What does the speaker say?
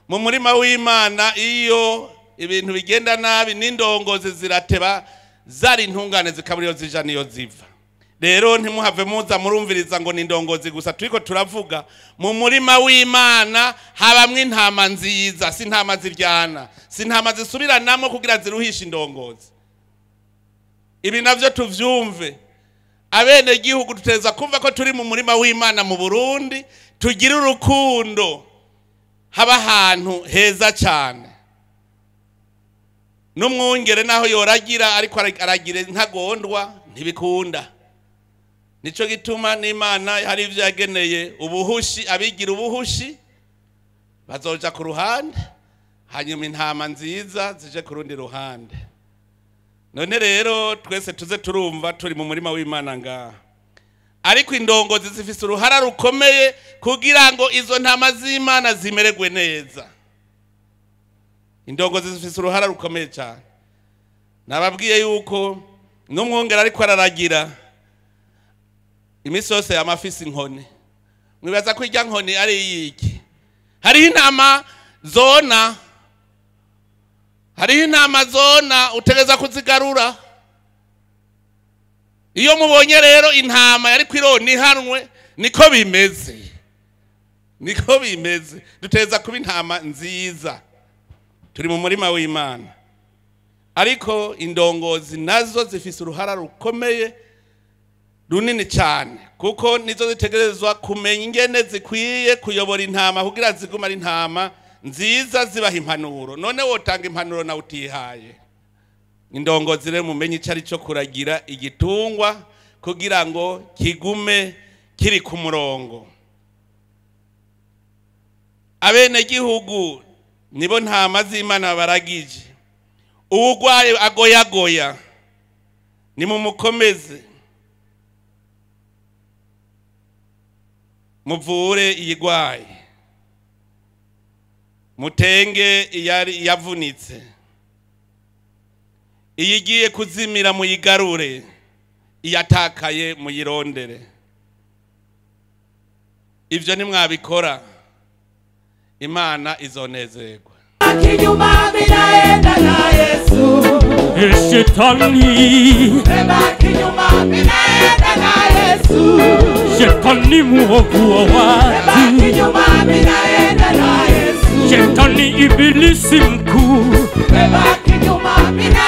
Mu murima w'Imana iyo ibintu bigenda nabi n'indongozi zirateba, zari intungane zikabura iyo zija niyo ziva. Rero ntimuhave muza murumviriza ngo ni indongozi gusa turiko turavuga. Mu murima w'Imana habamwo intama nziza, si intama ziryana, si intama zisubiranamo kugira ziruhishe indongozi. Ibi navyo tuvyumve. Abene gihugu tuteza kumva ko turi mu murima w'Imana mu Burundi, tugira urukundo, haba ahantu heza cyane. N'umwungere naho yoragira ariko aragira ntagondwa, ntibikunda. Nico gituma n'Imana hari ivyo yageneye ubuhushi, abigira ubuhushi bazoja ku ruhande, hanyuma intama nziza zije ku rundi ruhande. None rero twese tuze turumva turi mu murima w'Imana ngaha. Ariko indongozi zifise uruhara rukomeye kugira ngo izo ntama z'Imana zimererwe neza. Indongozi zifise uruhara rukomeye cyane. Nababwiye yuko n'umwungere ariko araragira iminsi yose yamafise inkoni. Mwibaza ko irya nkoni ari iyiki? Hariho intama zona, hariho intama zona utegeza kuzigarura. Iyo mubonye rero intama yari kwirona ihanwe, niko bimeze, niko bimeze. Duteza kuba intama nziza, turi mu murima w'Imana. Ariko indongozi nazo zifise uruhara rukomeye runini cyane, kuko nizo zitegerezwa kumenya ingene zikwiye kuyobora intama kugira zigume ari intama nziza, zibaha impanuro. None wotanga impanuro nawe utihaye? Indongozi rero mumenye icyo ari cyo kuragira igitungwa kugira ngo kigume kiri ku murongo. Abenegihugu nibo ntama z'Imana baragije. Uwugwaye agoyagoya nimumukomeze, muvure iyigwaye, mutenge iyari yavunitse, iyigiye kuzimira muyigarure, iyatakaye muyirondere. Ivyo nimwabikora Imana izonezerwa. Kinyuma minaenda na Yesu. Shetani Beba kinyuma minaenda na Yesu. Shetani muovu wa Beba watu, kinyuma minaenda na Yesu. Shetani ibilisi mkuu, Beba kinyuma minaenda